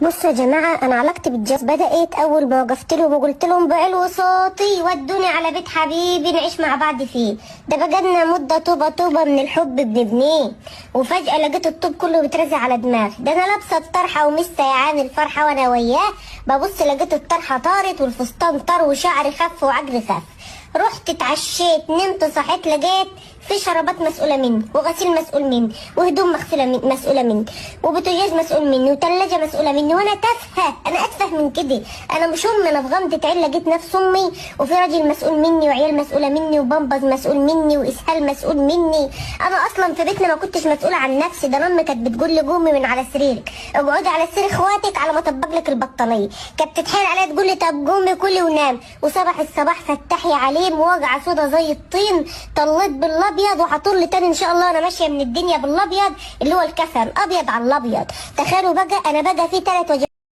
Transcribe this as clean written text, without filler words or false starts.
بصوا يا جماعة، أنا علاقتي بالجواز بدأت أول ما وقفت لهم وقلت لهم بعلو صوتي ودوني على بيت حبيبي نعيش مع بعض فيه. ده بقالنا مدة طوبة طوبة من الحب بنبنيه، وفجأة لقيت الطوب كله بيترزع على دماغي. ده أنا لابسة الطرحة ومش سايعان الفرحة وأنا وياه، ببص لقيت الطرحة طارت والفستان طار وشعري خف وعجلي خف. رحت اتعشيت نمت صحيت لقيت في شرابات مسؤولة مني، وغسيل مسؤول مني، وهدوم مغسولة من مسؤولة مني، وبوتاجاز مسؤول مني، وتلاجة مسؤولة مني، وانا تافهة، انا اتفه من كده. انا مش امي، انا في غمضة عين لقيت نفس امي، وفي راجل مسؤول مني، وعيال مسؤولة مني، وبامبز مسؤول مني، واسهال مسؤول مني. انا اصلا في بيتنا ما كنتش مسؤولة عن نفسي، ده امي كانت بتقول لي قومي من على سريرك، اقعدي على سرير اخواتك على ما اطبق لك البطانية. كانت بتتحايل عليا تقول لي طب قومي كلي ونام. وصباح الصباح فتحي عليه وجعه سودا زي الطين، طليت بالابيض وهطل تاني ان شاء الله. انا ماشية من الدنيا بالابيض اللي هو الكفن، ابيض على الابيض. تخيلوا بقى انا بقى في 3 وجبات.